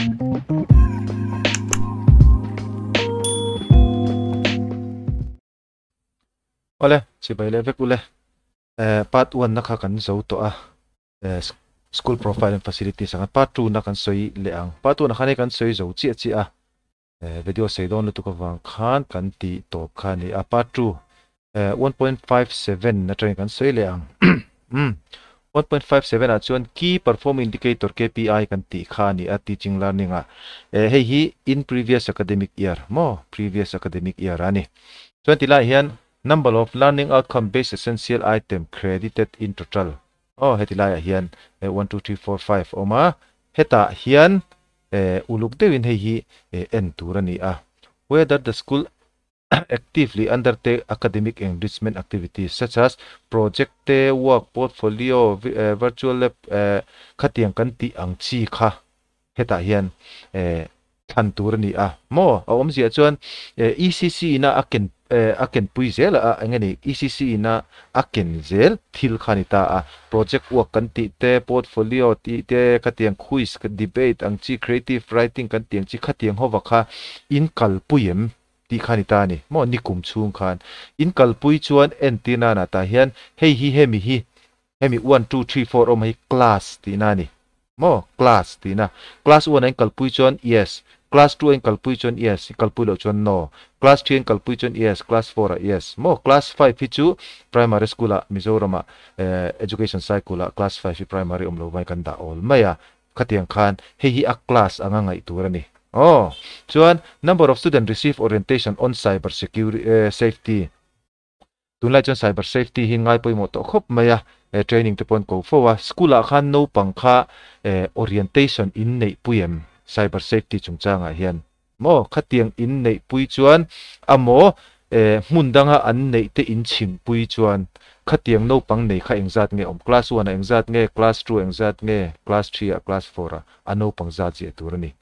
Awle, chibai leh vek ule. Part one na kha kan zo tawh a, school profile and facilities ang a, part two na kan sawi leh ang. Part one ah khan hei kan sawi zo chiah chiah a, video sawi dawn lutuk avang khan kan tih tawp kha a ni a. Part two, 1.57 atangin kan sawi leh ang. 1.57 ah chuan Key Performing Indicator, KPI, kan tih kha a ni a teaching learning ah. Hei hi in previous academic year maw? Previous academic year a ni. Chuan ti lai hian Number of learning outcome based essential item credited in total aw heti laiah hian 1 2 3 4 5 a awm a, hetah hian uluk deuhin hei hi en tur a ni a. Whether the school actively undertake academic enrichment activities such as project te, work, portfolio, virtual lab khatiang kan tih ang chi kha hetah hian thlan tur a ni a maw? A awmziah chuan ECC ina a ken a kenpui zel a, eng nge ni ECC ina a ken zel thil kha a ni ta a, project work kan tih te, portfolio tih te, khatiang quiz, debate ang chi, creative writing kan tih ang chi khatiang hova kha in kalpui em? Tih kha ni ta a ni maw nikum chhung khan in kalpui chuan entir nana tah hian hei hi hemi hi hemi one two three four awm hi class tihna a ni maw class tihna class one a in kalpui chuan yes class two a in kalpui chuan yes i kalpui loh chuan no class three a in kalpui chuan yes class four ah yes maw class five hi chu primary school ah Mizoram ah education cycle ah class five hi primary awm lo vai kan dah awl mai a Khatiang khan hei hi a class anga ngaih tur a ni. Aw. Chuan number of student receive orientation on cyber security safety. Tunlai chuan cyber safety hi ngai pawimawh tawh khawp mai a, training te pawh an ko fo a. School ah khan naupang kha orientation in neih pui em cyber safety chungchangah hian? Maw? Khatiang in neih pui chuan a maw hmun danga an neih te in chhim pui chuan khatiang naupang nei kha engzat nge awm? Class one ah engzat nge? Class two ah engzat nge? Class three ah, class four ah a naupang zat ziah tur a ni.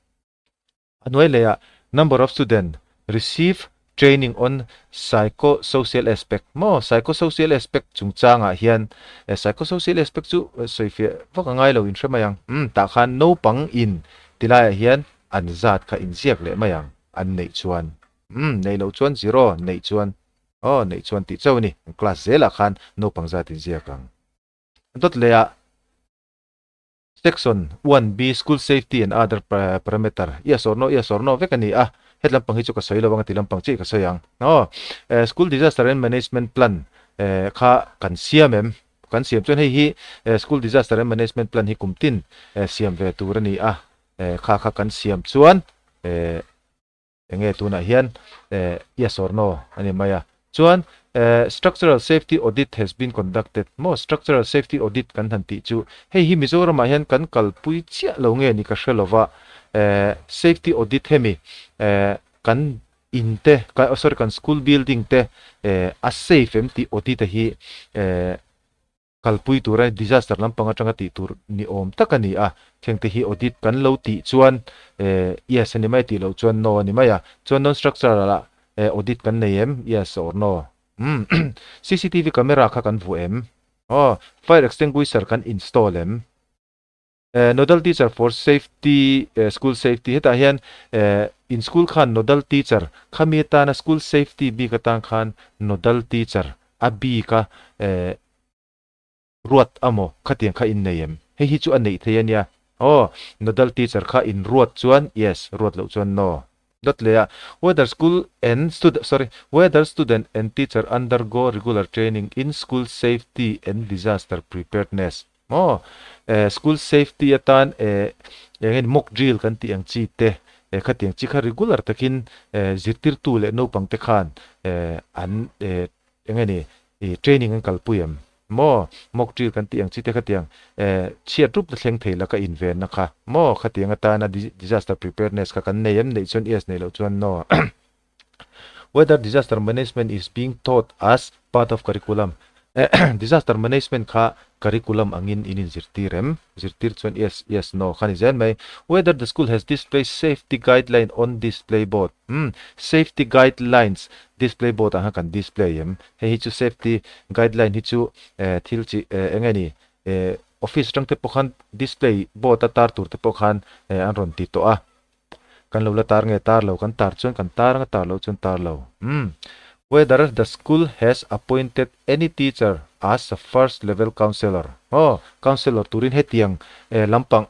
A hnuai leh ah number of student receive training on psycho-social aspect maw? Psycho-social aspect chungchangah hian psycho-social aspect chu sawifiah vak a ngai lo in hre mai ang. Umm tah khan naupang in tilaiah hian An zat kha inziak leh mai ang, an neih chuan. Umm, neih loh chuan zero, neih chuan, aw, neih chuan tih chauh a ni. Class zelah khan naupang zat inziak ang. Dawt leh ah Section 1B School Safety and Other Parameter, yes or no, yes or no vek a ni a, het lampang hi chu ka sawi lo ang a ti lampang chiah ka sawi ang. Aw, School Disaster and Management Plan kha kan siam em? Kan siam chuan hei hi School Disaster and Management Plan hi kum tin siam ve tur a ni a, Kha kha kan siam chuan enge tunah hian yes or no a ni mai a. Chuan structural safety audit has been conducted maw structural safety audit kan han tih chu hei hi Mizoramah hian kan kalpui chiah lo nge ni ka hre lova safety audit hemi kan in te sorry kan school building te a safe em tih audit a hi Kalpui tura disaster lampang atanga tih tur ni awm tak a ni a, thlengte hi audit kan lo tih chuan yes a ni mai tih loh chuan no a ni mai a, chuan non-structural ah audit kan nei em? Yes or no? Umm cctv camera kha kan vuah em? Aw fire extinguisher kan install em? Nodal teacher for safety school safety hetah hian in school khan nodal teacher khami atana school safety bik atang khan nodal teacher a bik a ruat amaw khatiang kha in nei em hei hi chu a neih thei ania aw nodal teacher kha in ruat chuan yes ruat loh chuan no dawt leh a whether school and student sorry whether student and teacher undergo regular training in school safety and disaster preparedness Maw? Eh, school safety atan eh, eng nge mock drill kan tih ang chi te, eh, khatiang chi kha regular takin eh, zirtirtu leh naupang te khan eh, an eh, eng nge ni, ih, training an kalpui em? Maw? Mock drill kan tih ang chi te khatiang eh, chhiat rup na thleng thei laka invenna kha maw? Khatiang atana disaster preparedness kha kan nei em? Neih chuan yes, neih loh chuan no. Whether disaster management is being taught as part of curriculum Disaster management kha curriculum angin in inzirtir em? Zirtir chuan yes, yes, no kha ni zel mai. Whether the school has displayed safety guideline on display board Umm safety guidelines display board ah khan kan display em? Hei hi chu safety guideline hi chu thil chi eng nge ni office atang te pawh khan display board a tar tur te pawh khan an rawn ti tawh a. Kan lo la tar nge tar lo kan tar chuan kan tar anga tar loh chuan tar lo. Umm. Whether the school has appointed any teacher as a first level counsellor. Aw, counsellor turin hetiang eh lampang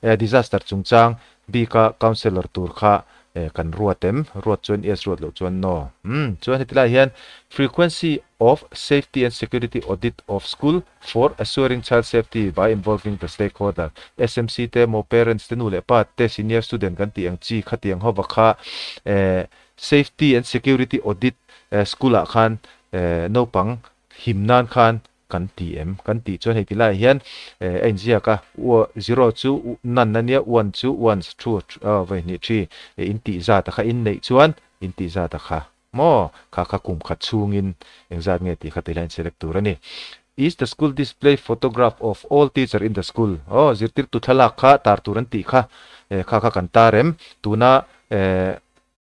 eh disaster chungchang bika counsellor tur kha eh kan ruat em? Ruat chuan yes ruat loh chuan no. Umm, chuan heti lai hian frequency of safety and security audit of school for assuring child safety by involving the stakeholder. SMC te emaw parents te nu leh pa te senior student kan tih ang chi khatiang hova kha eh Safety and Security Audit School ah khan naupang him nan khan kan ti em? Kan tih chuan hei ti laiah hian a inziak a, zero chu none a nia, one chu ones, two vawi hnih three in tih zat a kha in neih chuan in tih zat a kha maw? Kha kha kum khat chhungin engzat nge tih kha ti hian select tur a ni. Is the school display photograph of all teacher in the school? Aw zirtirtu thlalak kha tar tur an tih kha kha kha kan tar em? Tuna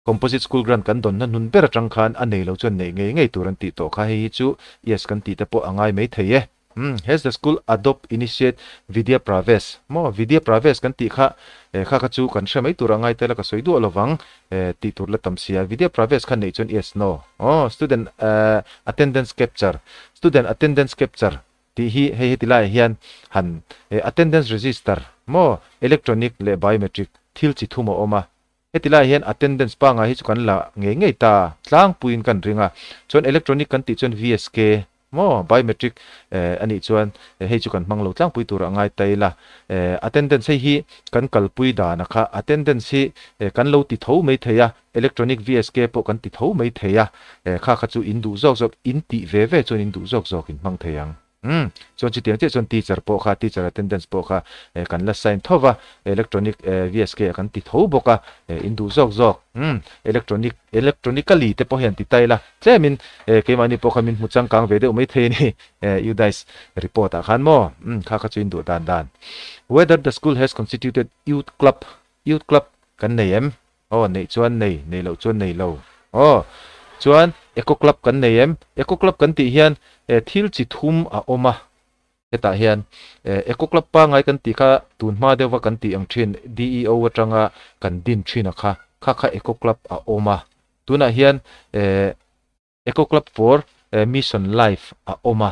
Composite School Grant kan dawnna hnun ber atang khan a nei lo chuan neih ngei ngei tur an tih tawh kha hei hi chu yes kan tih te pawh a ngai mai thei e. Umm has the school adopt initiate Vidya Pravesh maw Vidya Pravesh kan tih kha eh kha kha chu kan hre mai tur a ngai tel a ka sawi duah lovang eh tih tur la tam sia Vidya Pravesh kha neih chuan yes no aw student eh attendance capture student attendance capture tih hi hei heti laiah hian han eh attendance register maw electronic leh biometric thil chi thum a awm a Heti laiah hian attendance pangai hi chu kan la ngei ngei ta tlangpuiin kan ring a, chuan electronic kan tih chuan VSK maw biometric eh a nih chuan hei chu kan hmang lo tlangpui turah ngai ta ila. Eh attendance hei hi kan kalpui dan a kha attendance hi eh kan lo ti tho mai thei a, electronic VSK pawh kan ti tho mai thei a, eh kha kha chu in duh zawk zawk in tih ve ve chuan in duh zawk zawk in hmang thei ang. Umm, chuan chutiang chiah chuan teacher pawh kha, teacher attendance pawh kha eh kan la sign tho va, electronic eh VSK ah kan ti tho bawk a, eh in duh zawk zawk, umm, electronic, electronically te pawh hian ti ta ila, tlemin eh keimahni pawh kha min hmu changkang ve deuh maithei a ni, eh UDISE report ah khan maw, umm, kha kha chu in duh dan dan. Whether the school has constituted youth club, youth club kan nei em? Aw, neih chuan nei, nei loh chuan nei lo. Aw, chuan Eco Club kan nei em? Eco Club kan tih hian eh thil chi thum a awm a, hetah hian eh Eco Club pangai kan tih kha tun hma deuhva kan tih ang thin DEO atanga kan din thin a kha, kha kha Eco Club a awm a. Tunah hian eh Eco Club for Mission Life a awm a,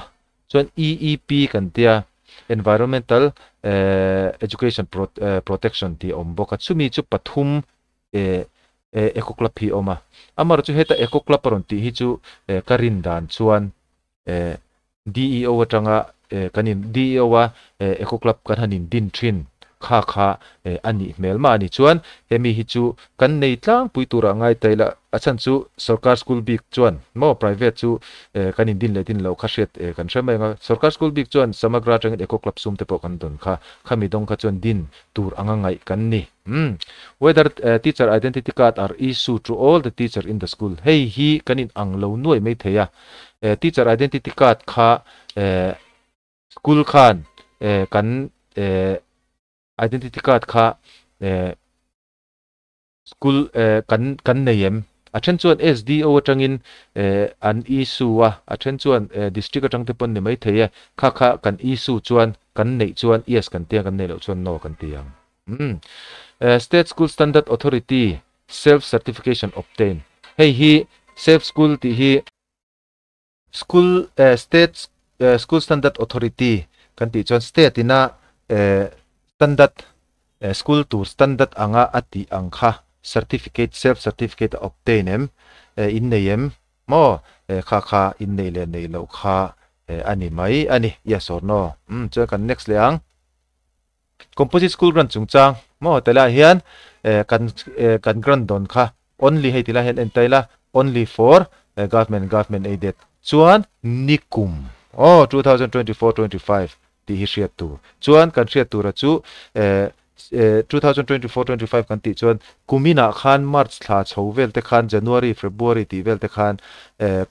chuan EEP kan tia Environmental Education Protection tih a awm bawk a, chumi chu pathum Eco Club hi a awm a. Amaherawhchu chu heta Eco Club a rawn tih hi chu ka rin dan chuan DEO atanga kan in DEO a Eco Club kan han in din thin kha kha a nih hmel mah a ni. Chuan hemi hi chu kan nei tlangpui turah ngai ta ila a chhan chu sorkar school bik chuan maw private chu kan in din leh din loh kha hriat kan hre mai ang a, sorkar school bik chuan Samagra atangin Eco Club sum te pawh kan dawn kha, khami dawng kha chuan din tur anga ngaih kan ni. Umm whether teacher identity card are issue to all the teacher in the school hei hi kan in ang lo nuai mai thei a, teacher identity card kha school khan kan identity card kha school kan kan nei em? A then chuan SDO atangin an issue a, a then chuan district atang te pawn ni mai thei e, kha kha kan issue chuan kan neih chuan yes kan ti ang, kan neih loh chuan no kan ti ang. Umm State School Standard Authority Self Certification Obtain hei hi Self School tih hi School State School Standard Authority kan tih chuan state ina standard school tur standard anga a tih ang kha certificate self certificate a obtain em in nei em maw kha kha in neih leh neih loh kha a ni mai a ni yes or no umm chuan kan next leh ang Composite School Grant chungchang maw tilaiah hian kan kan grant dawn kha Only hei ti lai hian en ta ila only for government government aided chuan nikum aw 2024 25 tih hi hriat tur chuan kan hriat tura chu 2024 25 kan tih chuan kuminah khan March thla chho vel te khan January February tih vel te khan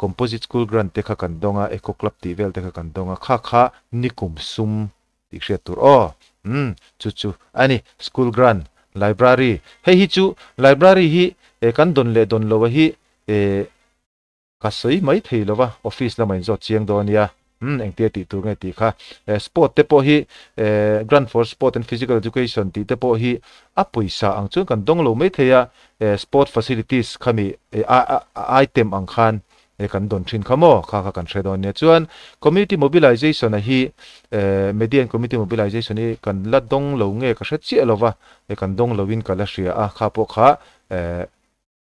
composite school grant te kha kan dawng a eco club tih vel te kha kan dawng a kha kha nikum sum tih hriat tur aw. Umm chu chu a ni school grant library hei hi chu library hi eh kan dawn leh dawn lo a hi eh ka sawi mai thei lo va office lamah in zawt chiang dawn nia Engtia tih tur nge tih kha. Sport te pawh hi grant for sport and physical education tih te pawh hi a pawisa ang chuan kan dawng lo mai thei a, sport facilities khami item ang khan kan dawn thin kha maw? Kha kha kan hre dawn nia. Chuan community mobilization a hi media and community mobilization hi kan la dawng lo nge ka hre chiah lo va, kan dawng lo in ka la hria a, kha pawh kha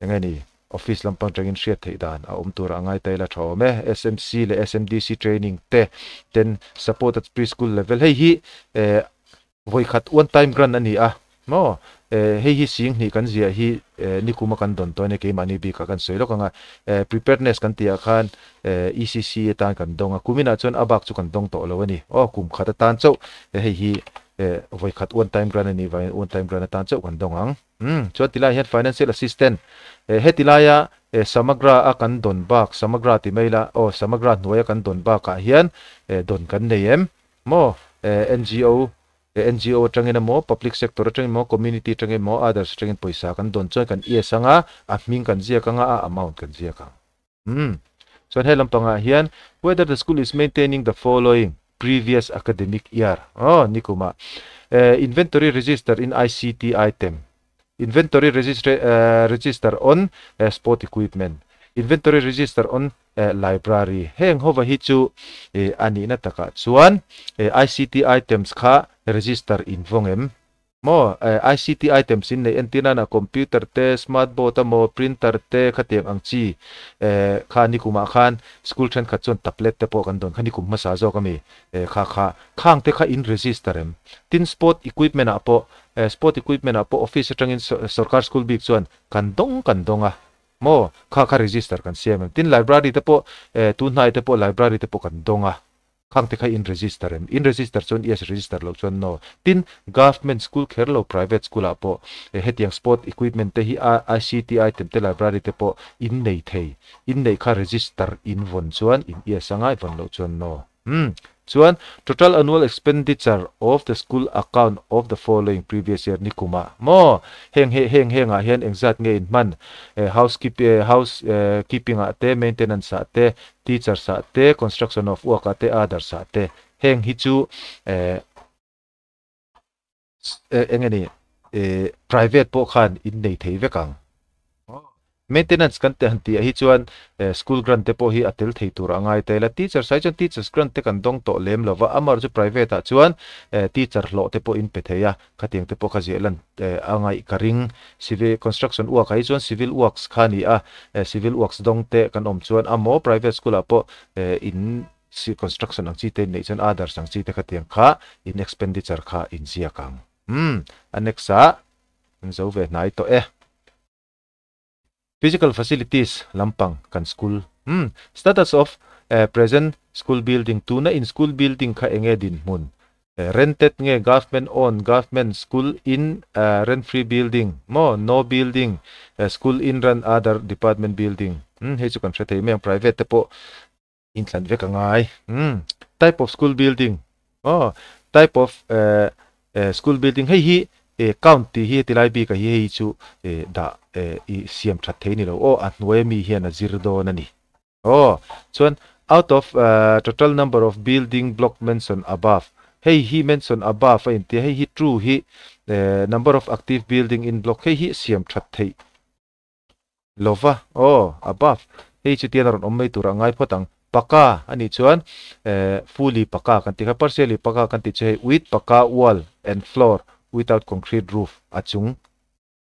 enge ni office lampang tangin hriat theih dan a awm tur a ngai ta ila tha awm e. SMC leh SMDC training te ten support at preschool level hei hi Vawi khat one time grant a ni a maw? Hei hi sing hnih kan ziah hi nikuma kan dawn tawh a nia keimahni bikah kan sawi lawk ang a. Preparedness kan tihah khan ECC atan kan dawng a, kuminah chuan a bak chu kan dawng tawh lo a ni. Aw kum khat atan chauh hei hi vawi khat one time grant a nih vangin one time grant atan chauh kan dawng ang. Umm chuan tilai hian financial assistant heti laia Samagra a kan dawn bak Samagra ti mai ila aw Samagra hnuaia kan dawn bakah hian dawn kan nei em? Maw? NGO, NGO atangin emaw, public sector atangin emaw, community atangin emaw, others atangin pawisa kan dawn chuan kan yes anga, a hming kan ziak anga, a amount kan ziak ang. Umm. Chuan he lampangah hian whether the school is maintaining the following previous academic year. Aw, nikumah. Inventory register in ICT item. Inventory register on sport equipment. Inventory register on Library heng hova hi chu a nihna takah chuan ICT items kha register in vawng em? Maw ICT items in neih entir nana computer te, smart board a maw, printer te khatiang ang chi kha nikumah khan school thenkhat chuan tablet te pawh kan dawn kha nikum hmasa zawk ami kha kha khang te kha in register em? Tin sport equipment ah pawh sport equipment ah pawh office atangin sorkar school bik chuan kan dawng kan dawng a. Maw? Kha kha register kan siam em? Tin library te pawh eh tun hnai te pawh library te pawh kan dawng a, khang te kha in register em? In register chuan yes register loh chuan no. Tin government school kher lo private school ah pawh eh hetiang sport equipment te hi a ICT item te library te pawh in nei thei. In neih kha register in vawn chuan in yes anga i vawn loh chuan no. Umm. Chuan, total annual expenditure of the school account of the following previous year ni kumah maw? Heng he heng hengah hian engzat nge in hman? House keep house keeping ah te, maintenance ah te, teachers ah te, construction of work ah te, others ah te. Heng hi chu eh eng nge ni private pawh khan in nei thei vek ang. Maintenance kan han tih ah hi chuan school grant te pawh hi a tel thei tur a ngai ta ila. Teachers ah hi chuan teachers grant te kan dawng tawh lem lo va, amaherawhchu chu private ah chuan teacher hlawh te pawh in pe thei a, khatiang te pawh kha ziah lan a ngaih ka ring. Civil construction work ah hi chuan civil works kha a ni a, civil works dawng te kan awm chuan amaw private school ah pawh in Si construction ang chi te in neih chuan others ang chi te khatiang kha in expenditure kha in ziak ang. Umm a next ah kan zo ve hnai tawh e. Physical facilities lampang kan school umm status of present school building tuna in school building kha enge dinhmun rented nge government owned government school in rent free building maw no building school in run other department building umm hei chu kan hre thei mai ang private te pawh Inthlan vek a ngai. Umm type of school building aw type of eh eh school building hei hi eh count tih hi heti lai bik ah hi hei chu eh dah eh i siam that thei ni lo aw a hnuai ami hian a zir dawn a ni aw chuan out of eh total number of building block mention above hei hi mention above a intia hei hi true hi eh number of active building in block hei hi siam that theih Lova, aw, above, hei chu tian a rawn awm mai tur a ngai phawt ang. Paka a nih chuan eh fully paka kan tih kha, partially paka kan tih chu hei with paka wall and floor without concrete roof a chung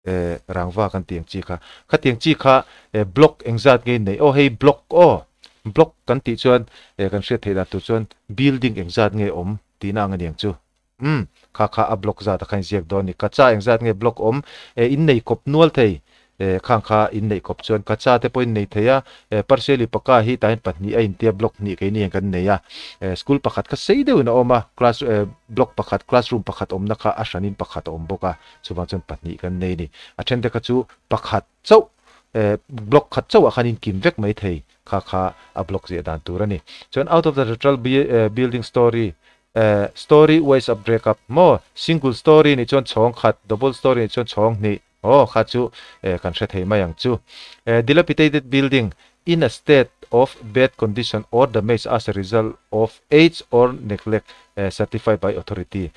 eh rangva kan tih ang chi kha. Khatiang chi kha eh block engzat nge in neih? Aw hei block aw, block kan tih chuan eh kan hriat theih dan tur chuan building engzat nge awm tihna ang a niang chu. Umm, kha kha a block zat a kha inziak dawn a ni. Kacha engzat nge block awm? E, in nei kawp nual thei. E, khang kha in neih kawp chuan kacha te pawh in nei thei a. E, partially paka hi tah hian pahnih a intia block hnih keini hian kan nei a. E, school pakhat kha sei deuhin a awm a, class e, block pakhat, classroom pakhat awmna kha a hranin pakhat a awm bawk a, chuvang chuan pahnih kan nei a ni. A then te kha chu pakhat chauh, e, block khat chauhah khan inkim vek mai thei. Kha kha a block ziah dan tur a ni. Chuan out of the total building story Eh story wise a break up maw? Single story nih chuan chhawng khat, double story nih chuan chhawng hnih. Aw kha chu eh kan hre thei mai ang chu. Eh dilapidated building in a state of bad condition or damage as a result of age or neglect certified by authority.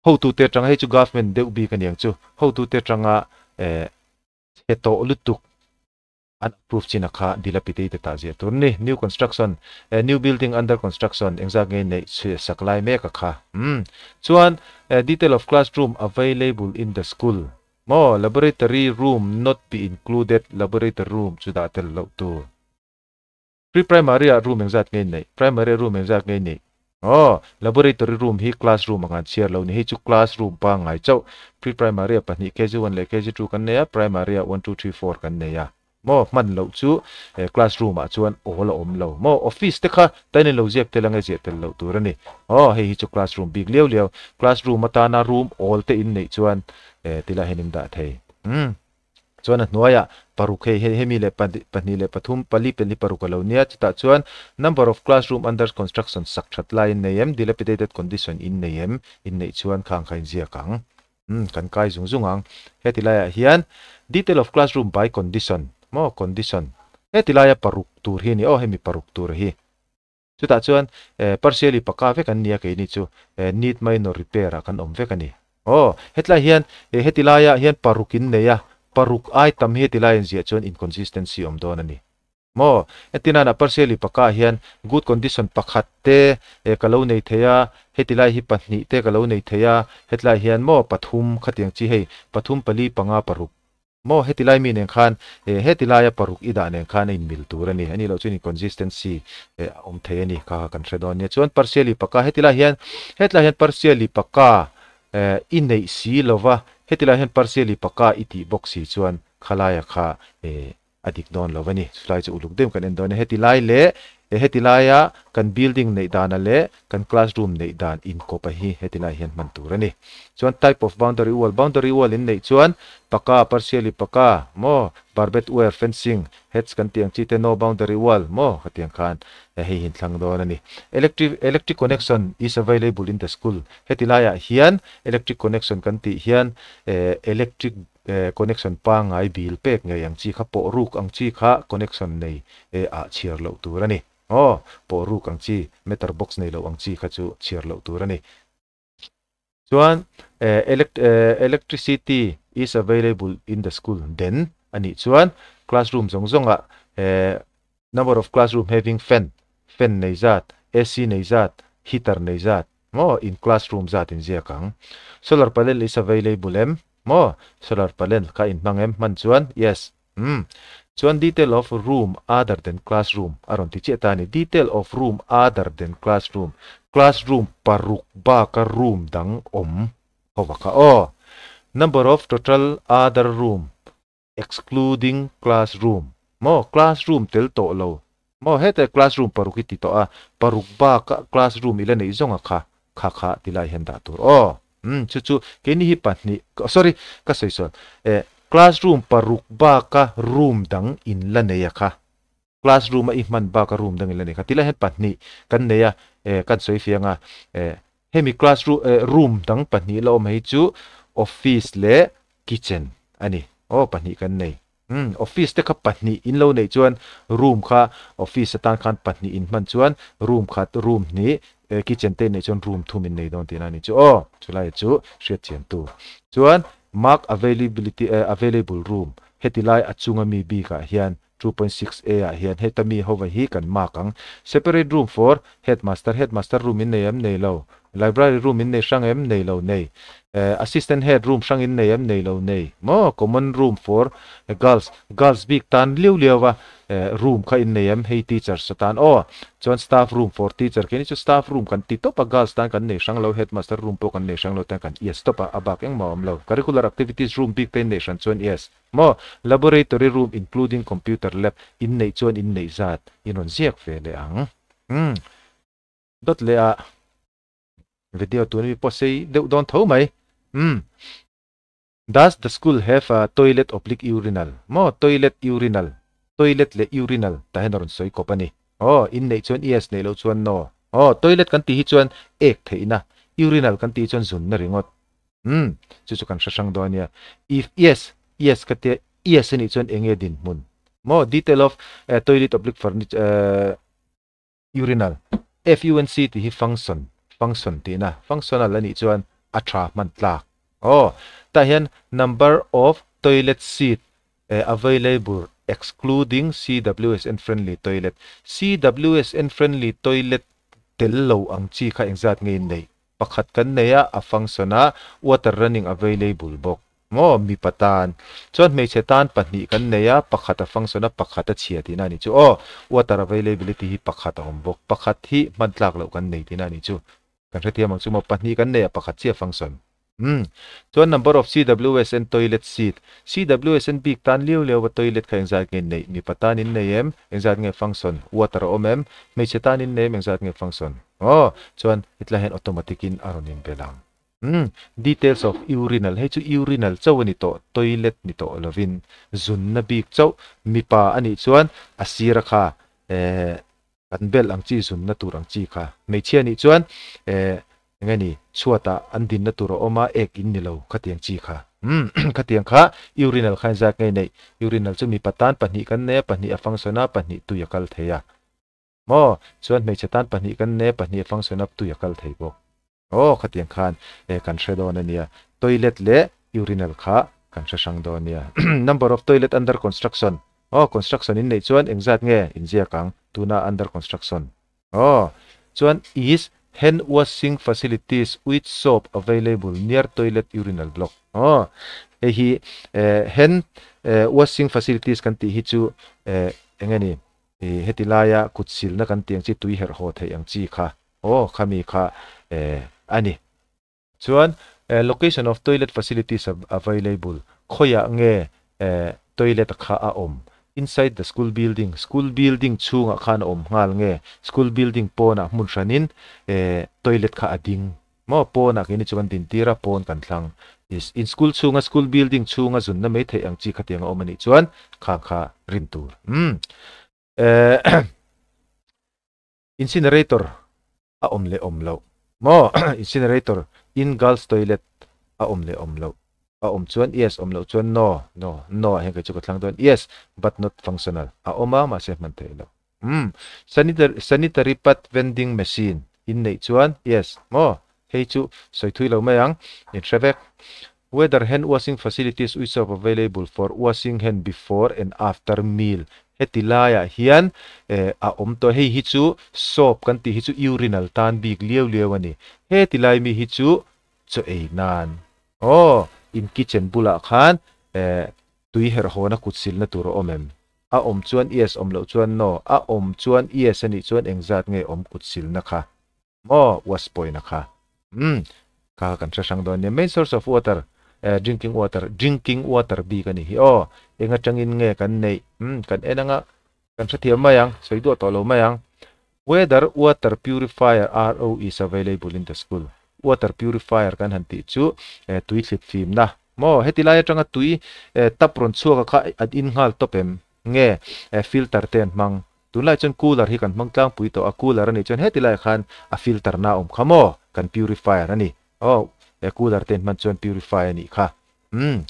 Hotute tang hei chu government deuh bik aniang chu hotute tanga chhe tawh lutuk an approve chin a kha dilapidated ah ziah tur ni. New construction new building under construction engzat nge neih sak lai mek a kha. Umm chuan detail of classroom available in the school maw laboratory room not be included laboratory room chu dah tel loh tur. Pre primary ah room engzat nge neih primary ah room engzat nge neih aw laboratory room hi classroom ang an chhiar lo ni hei chu classroom pangngai chauh pre primary ah pahnih kg1 leh kg2 kan nei a primary ah 1 2 3 4 kan nei a maw hman loh chu classroom ah chuan awl a awm lo maw office te kha tain in lo ziak tel ange ziah tel loh tur a ni aw hei hi chu classroom bik liau liau classroom atana room awl te in neih chuan tilai hian in dah thei umm. Chuan a hnuaiah paruk hei hei hemi leh pahnih leh pathum pali pel hi paruk a lo nia. Chutah chuan number of classroom under construction sak that lai in nei em, dilapidated condition in nei em, in neih chuan khang kha in ziak ang. Umm kan kai zung zung ang. Heti laiah hian detail of classroom by condition maw condition heti laia paruk tur hi a ni aw hemi paruk tur hi. Chutah chuan partially paka vek an nia keini chu need minor repair ah kan awm vek a ni. Aw, hetlai hian heti laiah hian paruk in nei a, paruk ai tam hi heti lai in ziah chuan inconsistency awm dawn a ni. Maw, entirnan a partially paka ah hian good condition pakhat te ka lo nei thei a, heti lai hi pahnih te ka lo nei thei a, hetlai hian maw pathum khatiang chi hei pathum pali panga paruk Maw heti lai mi nen khan eh heti laia paruk i dah nen khan a inmil tur a ni. Ani loh chuan inconsistency eh a awm thei a ni kha kha kan hre dawn nia. Chuan partially paka heti lai hian hetlai hian partially paka eh i neih si lova heti lai hian partially paka i tih bawk si chuan khalaia kha eh a dik dawn lo a ni. Chulai chu uluk deuh kan en dawn a, heti lai leh heti laia kan building neih dana leh kan classroom neih dan inkawpa hi heti lai hian hman tur a ni. Chuan type of boundary wall, boundary wall in neih chuan paka, partially paka, maw, barbed wire fencing, heads kan tih ang chi te no boundary wall, maw, khatiang khan hei hi thlang dawn a ni. Electric, electric connection is available in the school, heti laiah hian electric connection kan tih hian electric Connection pangngai bil pek ngei ang chi kha pawh ruk ang chi kha connection nei ah chhiar loh tur a ni. Aw, pawh ruk ang chi, meter box nei loh ang chi kha chu chhiar loh tur a ni. Chuan electricity is available in the school den a nih chuan classroom zawng zawngah number of classroom having fan, fan nei zat, AC nei zat, heater nei zat, maw in classroom zat in ziak ang. Solar panel is available em? Maw? Solar panel kha in hmang em? Hman chuan yes. Umm. Chuan detail of room other than classroom a rawn ti chiah ta a ni. Detail of room other than classroom. Classroom paruk baka room dang awm ho va kha aw. Number of total other room excluding classroom. Maw? Classroom tel tawh lo. Maw? Heta classroom paruk i ti tawh a, paruk baka classroom i la neih zawng a kha, kha kha ti lai hian dah tur aw. Umm chu chu keini hi pahnih, sorry ka sawi sawn, eh classroom paruk baka room dang in la nei a kha, classroom a i hman baka room dang in la nei kha ti lai hian pahnih kan nei a, eh kan sawi fiang a, eh hemi classroom eh room dang pahnih la awm hei chu office leh kitchen a ni, aw pahnih kan nei. Umm office te kha pahnih in lo neih chuan room kha office atan khan pahnih in hman chuan room khat room hnih eh kitchen te in neih chuan room thum in nei dawn tihna a ni chu aw chulai chu hriat thiam tur chuan mark availability eh available room heti lai a chunga mi bik ah hian 2.6 a ah hian heta mi hova hi kan mark ang separate room for headmaster headmaster room in nei em nei lo Library room in nei hrang em? Nei lo nei. Assistant head room hrang in nei em? Nei lo nei. Maw? Common room for girls, girls bik tan liu liau a room kha in nei em? Hei teachers atan aw. Chuan staff room for teacher khi ni chu staff room kan ti tawp a, girls tan kan nei hrang lo, headmaster room pawh kan nei hrang lo tan kan yes tawp a, a bak engmah a awm lo. Curricular activities room bik te in neih hran chuan yes. Maw? Laboratory room including computer lab in neih chuan in neih zat in rawn ziak ve leh ang. Umm. Dawt leh a video tun mi pawh sei deuh dawn tho mai. Umm. Does the school have a toilet oblique urinal? Maw toilet urinal, toilet leh urinal tah hian a rawn sawi kawp a ni. Aw, in neih chuan yes, neih loh chuan no. Aw, toilet kan tih hi chuan ek theihna, urinal kan tih hi chuan zunna ringawt. Umm, chu chu kan hre hrang dawn a nia. If yes, yes ka tia, yes a nih chuan eng nge dinhmun? Mo detail of toilet oblique furniture urinal. FUNC tih hi function, function tihna, functional a nih chuan a tha hman tlak. Aw, tah hian number of toilet seat available excluding CWSN friendly toilet. CWSN friendly toilet tel lo ang chi kha engzat nge in neih? Pakhat kan nei a, a function a, water running available bawk. Maw? Mipa tan. Chuan hmeichhe tan pahnih kan nei a, pakhat a function a, pakhat a chhia tihna a nih chu. Aw, water availability hi pakhat a awm bawk. Pakhat hi hman tlak loh kan nei tihna a nih chu. Kan hrethiam ang chu maw? Pahnih kan nei a, pakhat chiah function. Umm. Chuan number of CWSN toilet seat. CWSN bik tan liau liau a toilet kha engzat nge neih? Mipa tan in nei em? Engzat nge function? Water a awm em? Hmeichhe tan in nei em? Engzat nge function? Aw, chuan hetlai hian automatic in a rawn inbel ang. Umm, details of urinal, hei chu urinal chauh a ni tawh, toilet ni tawh lovin zunna bik chauh, mipa a nih chuan a sira kha eh kan bel ang chi zunna tur ang chi kha, hmeichhia nih chuan eh eng nge ni chhuatah an dinna tur a awm a, ek in ni lo khatiang chi kha. Umm, khatiang kha urinal kha engzat nge neih, urinal chu mipa tan pahnih kan nei a, pahnih a function a, pahnih tui a kal thei a. Maw? Chuan hmeichhe tan pahnih kan ne, pahnih a function up tui a kal thei bawk. Aw, khatiang khan e kan hre dawn a nia. Toilet leh urinal kha kan hre hrang dawn a nia. Number of toilet under construction. Aw, construction in neih chuan engzat nge inziak ang tuna under construction. Aw, chuan is hand washing facilities with soap available near toilet urinal block. Aw, hei hi hand washing facilities kan tih hi chu eng nge ni? I heti laia kut silna kan tih ang chi tui herh haw theih ang chi kha aw khami kha eh a ni. Chuan location of toilet facilities available khawiah nge eh toilet kha a awm inside the school building school building chhungah khan a awm nghal nge school building pawnah hmun hranin eh toilet kha a ding Maw pawnah keini chu kan din tir a, pawn kan thlang. Is in school chhunga school building chhunga zunna mai theih ang chi khatiang a awm a nih chuan khang kha rin tur. Umm. Eh incinerator a awm leh awm loh. Maw incinerator in girls toilet a awm leh awm loh. A awm chuan yes, awm loh chuan no. No, no ah hian kei chu ka thlang dawn. Yes, but not functional. A awm a, mahse hman theih loh. Umm, sanitary sanitary pad vending machine in neih chuan yes maw? Hei chu sawi thui lo mai ang, in hre vek. Whether hand washing facilities which are available for washing hand before and after meal heti laiah hian eh a awm tawh hei hi chu soap kan tih hi chu urinal tan bik liau liau a ni. Heti lai mi hi chu chaw ei nan aw in kitchen bulah khan eh tui herh hawna kut silna tur a awm em? A awm chuan yes, awm loh chuan no. A awm chuan yes a nih chuan engzat nge awm kut silna kha? Maw? Wash pawina kha. Umm. Kha kan hre hrang dawn nia. Main source of water, eh, drinking water, drinking water bik a nih hi aw. Eng atangin nge kan neih? Umm, kan en anga kan hrethiam mai ang, sawi duah tawh lo mai ang. Whether water purifier RO is available in the school. Water purifier kan han tih chu eh tui thlit fimna maw? Heti lai atanga tui eh tap rawn chhuak a kha an in nghal tawp em? Nge eh filter te an hmang? Tunlai chuan cooler hi kan hmang tlangpui tawh a, cooler a nih chuan heti laiah khan a filter na awm kha maw? Kan purifier a ni. Aw eh cooler te an hman chuan purify a nih kha. Umm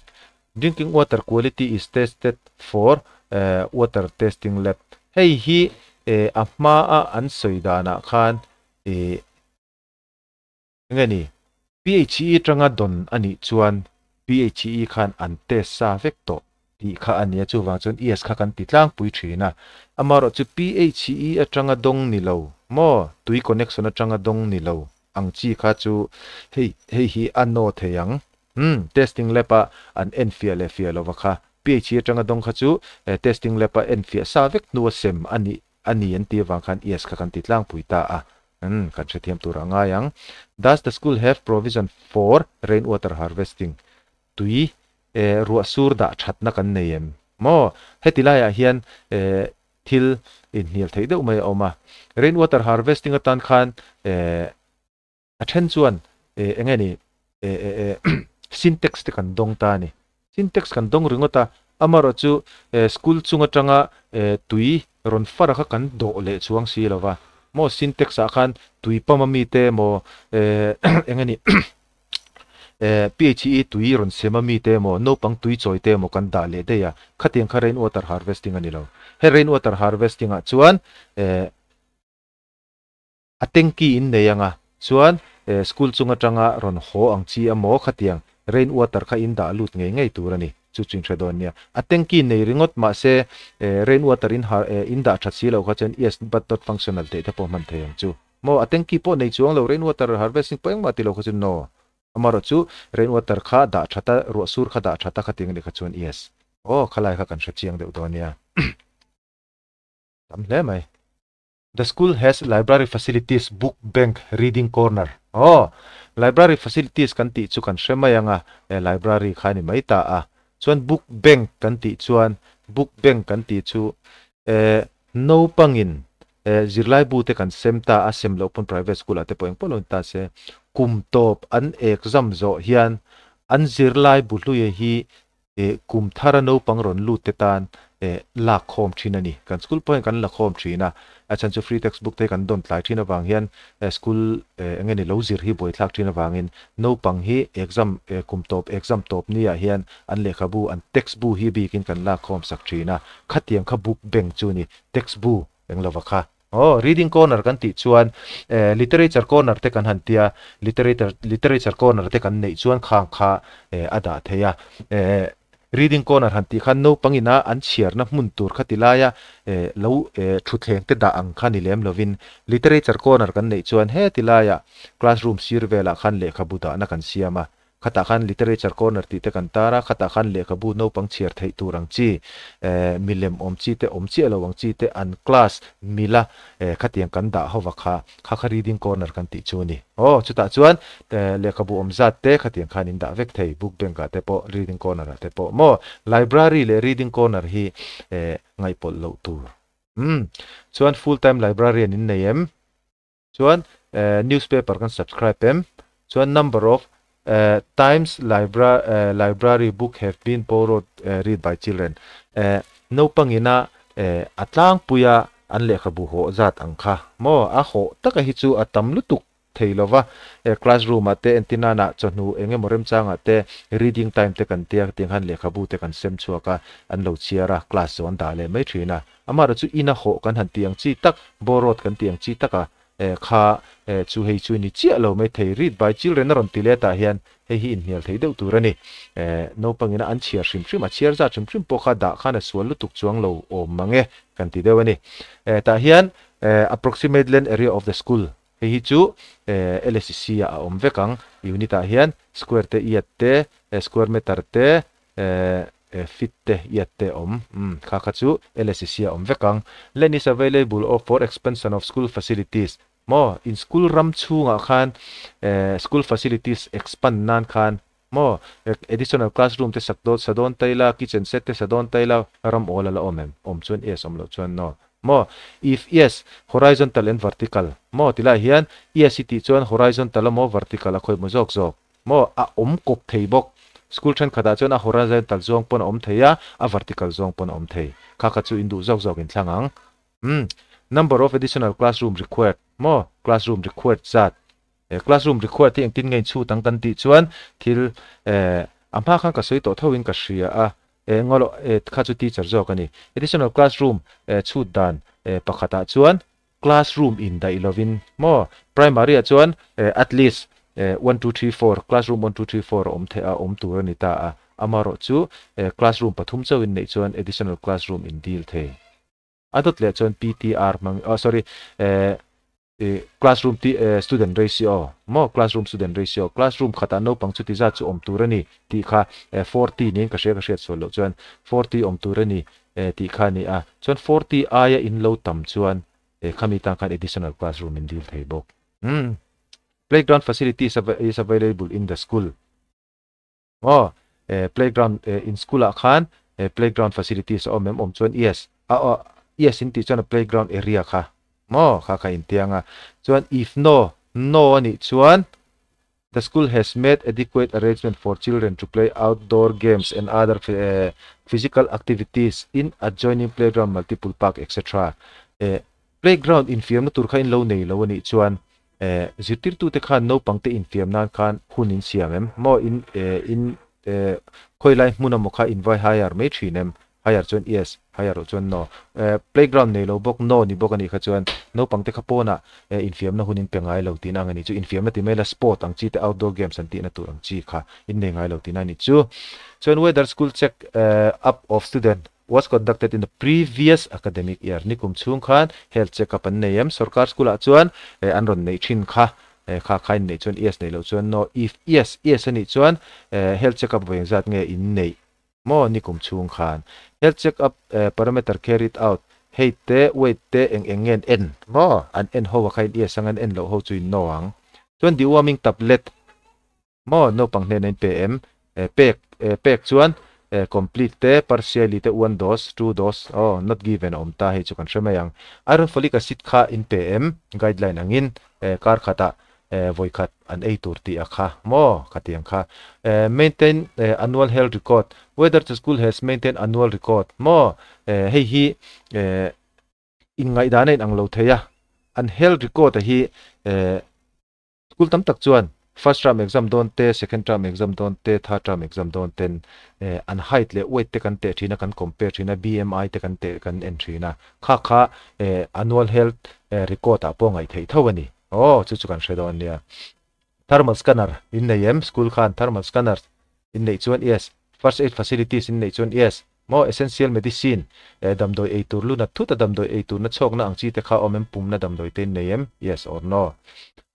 Drinking water quality is tested for eh water testing lab. Hei hi eh a hma a an sawi danah khan eh enge ni PHE atanga dawn a nih chuan PHE khan an test sa vek tawh tih kha a nia chuvang chuan yes kha kan ti tlangpui thin a. Amaherawhchu PHE atanga dawng ni lo maw tui connection atanga dawng ni lo ang chi kha chu hei hei hi a no thei ang. Umm, testing lab a an en fiah leh fiah lova kha. PHE atanga dawng kha chu testing lab a en fiah sa vek hnua sem a nih a ni an tih avang khan yes kha kan ti tlangpui ta a. Umm, kan hrethiam tur a ngai ang. Does the school have provision for rain water harvesting? Tui eh ruah sur dah thatna kan nei em? Maw? Heti laiah hian eh thil inhnial theih deuh mai a awm a. Rain water harvesting atan khan eh A then chuan eh eng nge ni eh eh eh syntax te kan dawng ta a ni. Syntax kan dawng ringawt a, amaherawh chu eh school chung atanga eh tui rawn far kha kan dawh leh chuang si lo va. Maw syntax ah khan tui pump a mi te emaw eh eng nge ni. PHE tui rawn sem a mite emaw naupang tui chawi te emaw kan dah leh daih a, khatiang kha rain water harvesting a ni lo. He rain water harvesting ah chuan a tanky in nei anga chuan school chung atanga rawn haw ang chi emaw khatiang rain water kha in dah lut ngei ngei tur a ni. Chu chu in hre dawn nia. A tanky nei ringawt mahse rain water in in dah that si loh kha chuan yes but not functional tih te pawh hman thei ang chu. Maw a tanky pawh nei chuang lo rain water harvesting pawh engmah ti lo kha chu no. Amaherawh chu rain water kha dah that a ruah sur kha dah that a khatiang a nih kha chuan yes. Aw khalai kha kan hre chiang deuh dawn nia. Tam hle mai. The school has library facilities, book bank, reading corner. Aw, library facilities kan tih chu kan hre mai ang a, e library kha a ni mai ta a. Chuan book bank kan tih chuan book bank kan tih chu e naupangin e zirlaibu te kan sem ta a, sem loh pawn private school ah te pawh engpawh lo ni ta se, kum tawp an exam zawh hian an zirlaibu hluia hi Eh kum thara naupang rawn lut te tan eh lak khawm thin a ni. Kan school pawh hian kan la khawm thin a, a chhan chu free textbook te hi kan dawn tlai thin avang hian eh school eh eng nge ni lo zir hi buaithlak thin avangin naupang hi exam eh kum tawp exam tawp ni ah hian an lehkhabu an textbu hi bikin kan lak khawm sak thin a, khatiang kha book bank chu a ni textbu eng lova kha. Aw, reading corner kan tih chuan eh literature corner te kan han tia, literature literature corner te kan neih chuan khang kha eh a dah thei a. Eh reading corner han tih khan naupang ina an chhiarna hmun tur kha ti laia eh lo eh thutthleng te dah ang kha ni lem lovin literature corner kan neih chuan heti laia classroom sir velah khan lehkhabu dahna kan siam a. Khatah khan Literature Corner tih te kan tar a, khatah khan lehkhabu naupang chhiar theih tur ang chi, eh, milem awm chi te, awm chiah lo ang chi te, an class mila, eh, khatiang kan dah hova kha, kha kha Reading Corner kan tih chu a ni. Aw, chutah chuan, eh, lehkhabu awm zat te khatiang khan in dah vek thei, book bank ah te pawh, Reading Corner ah te pawh. Maw, Library leh Reading Corner hi, eh, ngaihpawlh loh tur. Umm, chuan full time librarian in nei em? Chuan newspaper kan subscribe em? Chuan number of times library book have been borrowed read by children naupangina a tlangpuia an lehkhabu hawh zat ang kha maw? A hawh taka hi chu a tam lutuk thei lova, classroom ah te entinana chawhnu eng emaw remchangah te reading time te kan tia tiang khan lehkhabu te kan sem chhuak a, an lo chhiar a, class chu an dah leh mai thin a. Amaherawh chu ina hawh kan han tih ang chi tak, borrowed kan tih ang chi taka eh kha eh chu hei chu ni chiah lo mai thei. Read by children a rawn ti let ah hian hei hi inhnial thei deuh tur a ni. Eh naupangina an chhiar hrim hrim, a chhiar zat hrim hrim pawh kha dah khan a sual lutuk chuang lo awm mang e kan ti deuh a ni. Eh tah hian eh approximate land area of the school hei hi chu eh LSCC ah a awm vek ang. Unit ah hian square te iat te, eh square meter te, eh Fit te iat te awm umm kha kha chu LSCC a awm vek ang. Land is available of for expansion of school facilities maw in school ram chhungah khan eh school facilities expand nan khan maw additional classroom te sak dawn sa dawn ta ila kitchen set te sa dawn ta ila ram awl a la awm em awm chuan yes awm loh chuan no maw if yes horizontal and vertical maw ti lai hian yes i tih chuan horizontal a maw vertical a khawi maw zawk zawk Maw, a awm kawp thei bawk. School thenkhatah chuan a horizontal zawng pawn a awm thei a, a vertical zawng pawn a awm thei. Kha kha chu in duh zawk zawk in thlang ang. Umm, number of additional classroom required, maw, classroom required zat. Eh, classroom required hi engtin nge in chhut ang kan tih chuan thil, eh, a hma khan ka sawi tawh tho in ka hria a, eh, ngawlh, eh, kha chu teacher zawk a ni. Additional classroom, eh, chhut dan, eh, pakhatah chuan Classroom in daih lovin maw primary ah chuan at least one two three four classroom one two three four a awm theih a awm tur a ni ta a, amaherawh chu classroom pathum chauh in neih chuan additional classroom in deal thei. A dawt leh chuan PTR hmang oh sorry classroom ti student ratio maw classroom student ratio classroom khatah naupang chuti zat chu awm tur a ni tih kha 40 niin ka hria ka hriat sual loh chuan 40 awm tur a ni Eh tih kha a ni a, chuan 40 aia in lo tam chuan eh khami tan khan additional classroom in dil thei bawk. Umm playground facilities is available in the school. Aw eh playground eh in school ah khan eh playground facilities a awm em awm chuan yes a aw yes in tih chuan a playground area kha maw kha kha in tiang a, chuan if no no a nih chuan The school has made adequate arrangement for children to play outdoor games and other physical activities in adjoining playground, multiple park etc. Playground infiamna tur kha in lo nei lo a nih chuan Zirtirtute khan naupangte infiam nan khan hun in siam em? Maw in in khawilai hmun emaw kha in vai hire mai thin em? Hire chuan yes, hire loh chuan no. Playground nei lo bawk no ni bawk a nih kha chuan naupangte kha pawnah infiamna hun in pe ngai lo tihna ang a nih chu. Infiamna ti mai la sport ang chi te outdoor games an tihna tur ang chi kha in nei ngai lo tihna a nih chu. Chuan whether school check up of student was conducted in the previous academic year nikum chhung khan health check up an nei em? Sorkar school ah chuan an rawn neih thin kha kha kha in neih chuan yes nei loh chuan no. If yes, yes a nih chuan health check up vawi engzat nge in neih? Maw nikum chhung khan health check up parameter carried out height te weight te eng eng nge an en maw an en ho a kha in yes ang an en loh ho chu in no ang chuan deworming tablet maw naupang hnenah in pe em pek pek chuan complete te partially te one dose two dose aw not given a awm ta hei chu kan hre mai ang iron folic acid kha in pe em guideline angin kar khatah Vawikhat an ei tur tih a kha maw? Khatiang kha. Maintain annual health record, Whether the school has maintained annual record maw? Hei hi inngaihdan a inang lo thei a, an health record a hi school tam tak chuan first term exam dawn te, second term exam dawn te, third term exam dawn ten an height leh weight te kan teh thin a, kan compare thin a, BMI te kan teh kan en thin a, kha kha annual health record ah pawh ngaih theih tho a ni. Aw, chu chu kan hre dawn nia. Thermal scanner in nei em? School khan thermal scanner in neih chuan yes. First aid facilities in neih chuan yes. Maw essential medicine, eh, damdawi ei tur luna thut a damdawi ei turna chhawkna ang chi te kha awm em? Pumna damdawi te in nei em? Yes or no.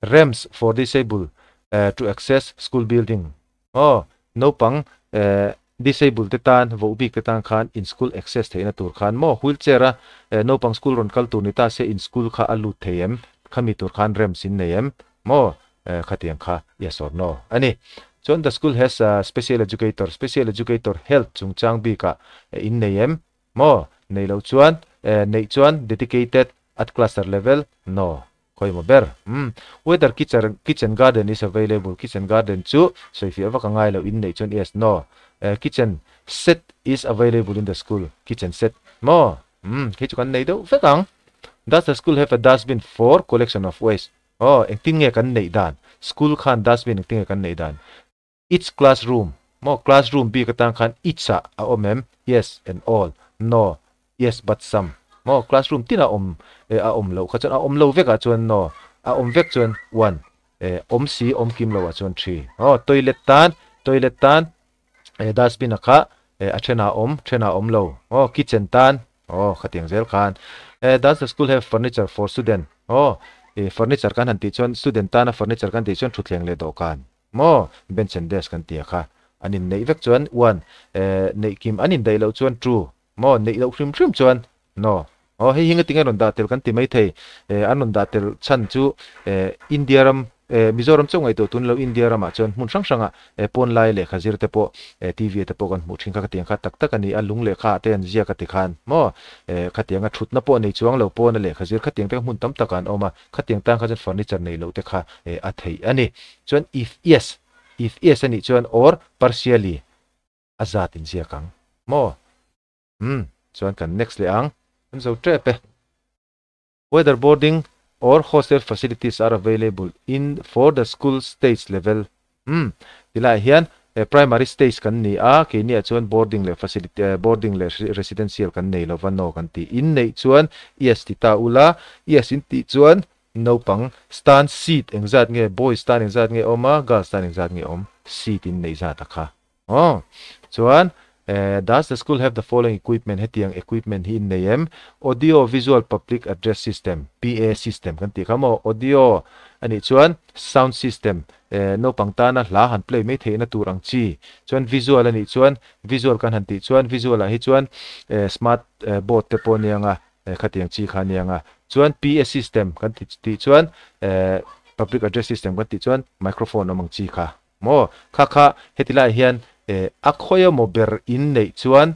Ramps for disable, eh, to access school building. Aw, naupang, eh, disable te tan, voh bik te tan khan in school access theihna tur khan maw wheelchair a, eh, naupang school rawn kal tur ni ta se in school kha a lut thei em? Khami tur khan ramps in nei em? Maw, eh, khatiang kha yes or no a ni. Chuan the school has a special educator, special educator health chungchang bikah, eh, in nei em? Maw, nei loh chuan, eh, neih chuan dedicated at cluster level, no. Khawimaw ber? Umm. Whether kitchen kitchen garden is available, kitchen garden chu sawifiah vak a ngai lo, in neih chuan yes, no. Eh, kitchen set is available in the school, kitchen set maw? Umm, khi chu kan nei deuh vek ang. Does the school have a dustbin for collection of waste? Aw, engtin nge kan neih dan? School khan dustbin engtin nge kan neih dan? Each classroom maw classroom bik atang khan each ah a awm em? Yes and all, no, yes but some maw classroom tin a awm eh a awm loh kha chuan a awm lo vek ah chuan no, a awm vek chuan one eh awm si awm kim lo ah chuan three aw toilet tan toilet tan eh dustbin a kha eh a then ah awm then ah awm lo aw kitchen tan aw khatiang zel khan eh does the school have furniture for student aw eh furniture kan han tih chuan student tana furniture kan tih chuan thutthleng leh dawhkan Maw? Bench and desk kan ti a kha. An inneih vek chuan one, eh, neih kim an indaih loh chuan two, maw? Neih loh hrim hrim chuan no. Aw, hei hi ngatinge rawn dah tel kan ti maithei. Eh, an rawn dah tel chhan chu, eh, India ram, eh, Mizoram chauh ngaihtuah tun lo India ramah chuan hmun hrang hrangah, eh, pawn lai lehkha zir te pawh, eh, TV ah te pawh kan hmuh thin kha khatiang kha tak tak a ni a, lung lehkha ah te an ziak a ti khan, maw? Eh, khatianga thutna pawh nei chuang lo pawna lehkha zir khatiang te kha hmun tam takah an awm a, Khatiang tan kha chuan furniture nei loh te kha a theih a ni. Chuan if yes, if yes a nih chuan or partially a zat in ziak ang maw? Umm, chuan kan next leh ang. Kan zo tep e. Whether boarding or hostel facilities are available in for the school stage level Umm, tilaiah hian primary stage kan ni a, keiniah chuan boarding leh facility boarding leh residential kan nei lova no kan ti. In neih chuan yes ti ta ula, yes in tih chuan naupang stan seat engzat nge, boys tan engzat nge awm a, girls tan engzat nge awm, seat in neih zat a kha. Aw, chuan does the school have the following equipment hetiang equipment hi in nei em? Audio visual public address system, PA system kan tih kha maw? Audio anih chuan sound system Naupang tana hla han play mai theihna tur ang chi chuan visual a nih chuan visual kan han tih chuan visual ah hi chuan smart board te pawh a nia ang a, khatiang chi kha a nia ang a. Chuan PA system kan tih chuan public address system kan tih chuan microphone awm ang chi kha maw? Kha kha heti laiah hian a khawi emaw ber in neih chuan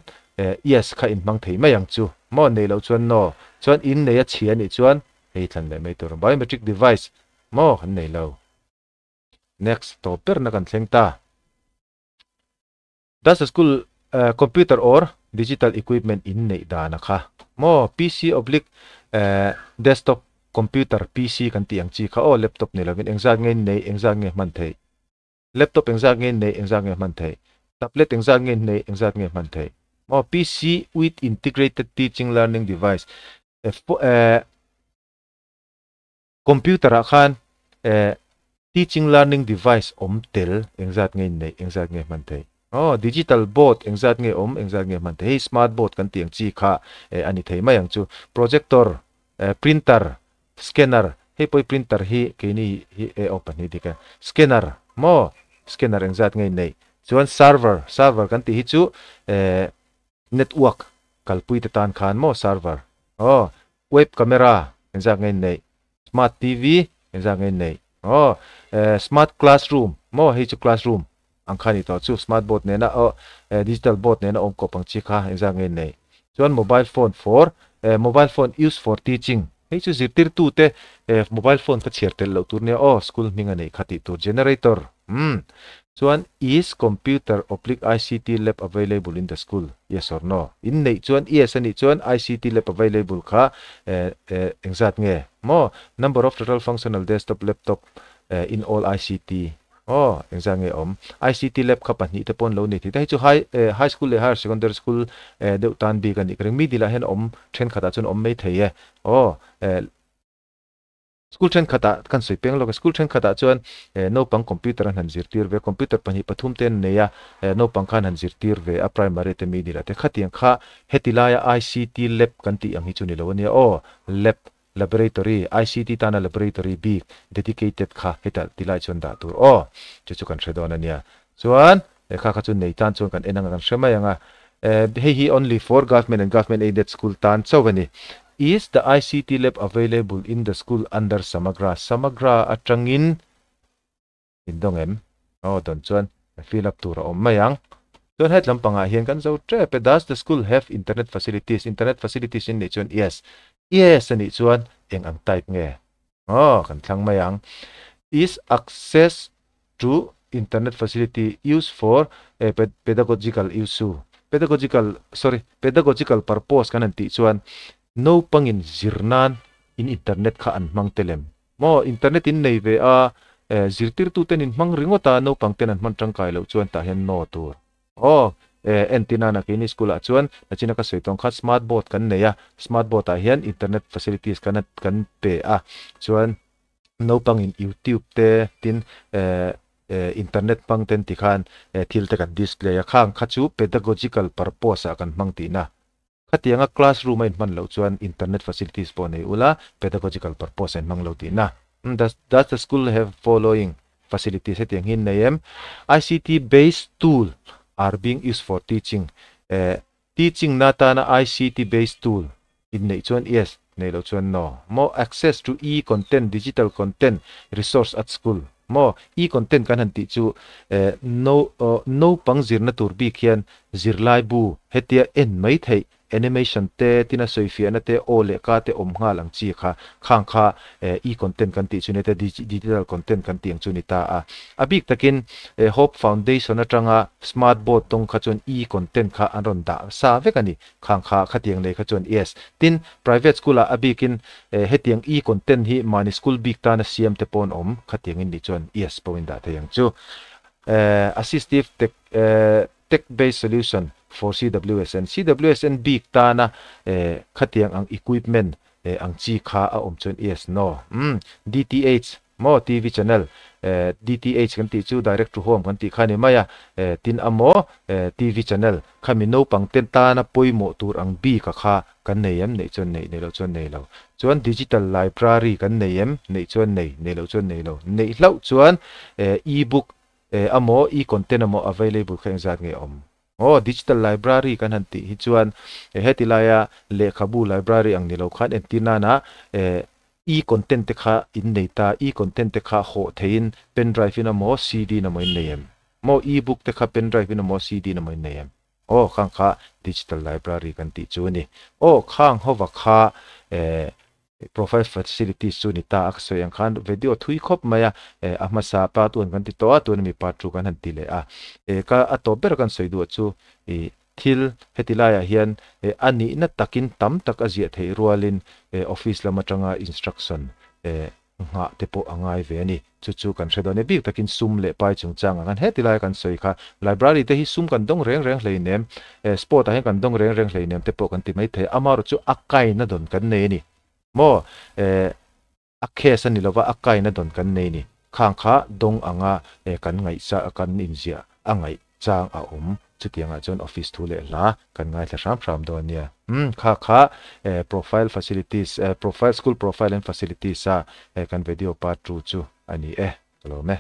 yes kha in hmang thei mai ang chu maw? Neih loh chuan no. Chuan in nei a chhia a nih chuan hei thlan leh mai tur biometric device maw kan nei lo. Next tawp berna kan thleng ta. Does the school computer or digital equipment in neih dan a kha maw? PC oblique desktop Computer, PC kan tih ang chi kha aw, laptop ni lovin engzat nge in nei, engzat nge hman theih? Laptop engzat nge in nei, engzat nge hman theih? Tablet engzat nge in nei, engzat nge hman theih? Maw PC with integrated teaching learning device eh computer ah khan eh teaching learning device awm tel engzat nge in nei, engzat nge hman theih? Aw digital board engzat nge awm, engzat nge hman theih? Hei smart board kan tih ang chi kha eh a ni thei mai ang chu. Projector eh printer, scanner, hei pawh hi printer hi keini hi eh aw pahnih dik e, scanner maw scanner engzat nge in neih? Chuan server, server kan tih hi chu eh network kalpui te tan khan maw server aw web camera engzat nge in neih? Smart TV engzat nge in neih? Aw eh smart classroom maw hei chu classroom ang kha ni tawh chu smart board nena aw eh digital board nena awm kawp ang chi kha engzat nge in neih? Chuan mobile phone for eh mobile phone use for teaching hei chu zirtirtu te eh mobile phone kha chhiar tel loh tur nia aw school hming a neih kha tih tur generator umm chuan is computer oblique ICT lab available in the school yes or no in neih chuan yes a nih chuan ICT lab available kha eh eh engzat nge maw number of total functional desktop laptop eh in all ICT Aw, engzah nge awm? ICT lab kha pahnih te pawn lo nei thei ta. Hei chu high eh high school leh higher secondary school eh deuh tan bik a nih ka ring. Middle ah hian awm thenkhatah chuan awm mai thei e. Aw, eh school thenkhatah kan sawi peng lawk a, school thenkhatah chuan eh naupang computer an han zirtir ve a, computer pahnih pathum te an nei a, eh naupang khan han zirtir ve a primary te middle ah te. Khatiang kha heti laia ICT lab kan tih ang hi chu ni lo a nia aw, lab Laboratory, ICT tana laboratory bik, dedicated, kha heta tilai chuan dah tur aw. Chu chu kan hre dawn a nia. Chuan, lehkha kha chu nei tan chuan kan en anga kan hre mai ang a. Eh, hei hi only for government and government aided school tan chauh a ni. Is the ICT lab available in the school under Samagra? Samagra atangin In dawng em? Aw dawn chuan fill up tur a awm mai ang. Chuan het lampangah hian kan zo tep e, does the school have internet facilities? Internet facilities in nih chuan yes. Yes a nih chuan eng ang type nge? Aw kan thlang mai ang. Is access to internet facility used for a pedagogical issue? Pedagogical, sorry, pedagogical purpose kan han tih chuan naupangin zir nan in internet kha an hmang tel em? Maw internet in nei ve a, eh zirtirtu ten in hmang ringawt a, naupang ten an hman tangkai loh chuan tah hian no tur. Aw, eh entir nana keini school ah chuan nachina ka sawi tawng kha smart board kan nei a, smart board ah hian internet facilities kan kan pe a, chuan naupang in youtube te tin eh eh internet hmang ten tikhan eh thil te kan display a, khang kha chu pedagogical purpose ah kan hmang tihna. Khatianga classroom a inhman loh chuan internet facilities pawh nei ula, pedagogical purpose a inhmang lo tihna. Does does the school have following facilities hetiang hi nei em? ICT based tool are being used for teaching Eh, teaching na tana ICT based tool in neih chuan yes, nei loh chuan no. Maw access to e-content, digital content resource at school Maw e-content kan han tih chu eh no naupang zirna tur bik hian zirlai bu hetia en mai theih animation te tina sawifiahna te aw leh ka te awm nghal ang chi kha khang kha eh e-content kan tih chu ni ta digital content kan tih ang chu ni ta a. A bik takin eh Hope Foundation atanga smart board tawng kha chuan e-content kha an rawn dah sa vek a ni. Khang kha khatiang lei kha chuan yes. Tin, private school ah a bikin hetiang e-content hi mahni school bik tana siam te pawh an awm, khatiang in nih chuan yes pawh in dah thei ang chu. Assistive tech tech based solution for CWSN CWSN bik tana khatiang ang equipment ang chi kha a awm chuan yes no. Umm DTH Maw TV channel DTH kan tih chu direct to home kan tih kha a ni mai a, tin a maw TV channel kha mi naupang te tana pawimawh tur ang bik a kha kan nei em? Neih chuan nei, nei loh chuan nei lo. Chuan digital library kan nei em? Neih chuan nei, nei loh chuan nei lo. Neih hlauh chuan e-book a maw e-content a maw available kha engzat nge awm? Aw, digital library kan han tih hi chuan heti laia lehkhabu library ang ni lo khan entir nana e-content te kha in nei ta, e-content te kha hawh theihin pen drive in emaw CD in emaw in nei em? Maw e-book te kha pen drive in emaw CD in emaw in nei em? Aw, khang kha digital library kan tih chu a ni. Aw, khang hova kha Profile facilities chu ni ta a ka sawi ang khan video thui khawp mai a, a hmasa part one kan ti tawh a, tuna mi part two kan han ti leh a. Ka a tawp ber kan sawi duh chu ih Thil heti laiah hian a nihna takin tam tak a ziah theih rualin office lam atanga instruction nghah te pawh a ngai ve a ni. Chu chu kan hre dawn e. Bik takin sum leh pai chungchang ang khan heti laia kan sawi kha library te hi sum kan dawng reng reng hleinem, sport ah hian kan dawng reng reng hleinem te pawh kan ti maithei. Amaherawhchu a kaina dawn kan nei a ni maw? A case a ni lova a kaina dawn kan nei a ni. Khang kha dawng anga kan ngaihcha kan inziah a ngaih chang a awm. Chutiangah chuan office thu leh hla kan ngaithla hram hram dawn nia. Umm kha kha profile facilities profile school profile and facilities a kan video part 2 chu a ni e. Ka lawm e.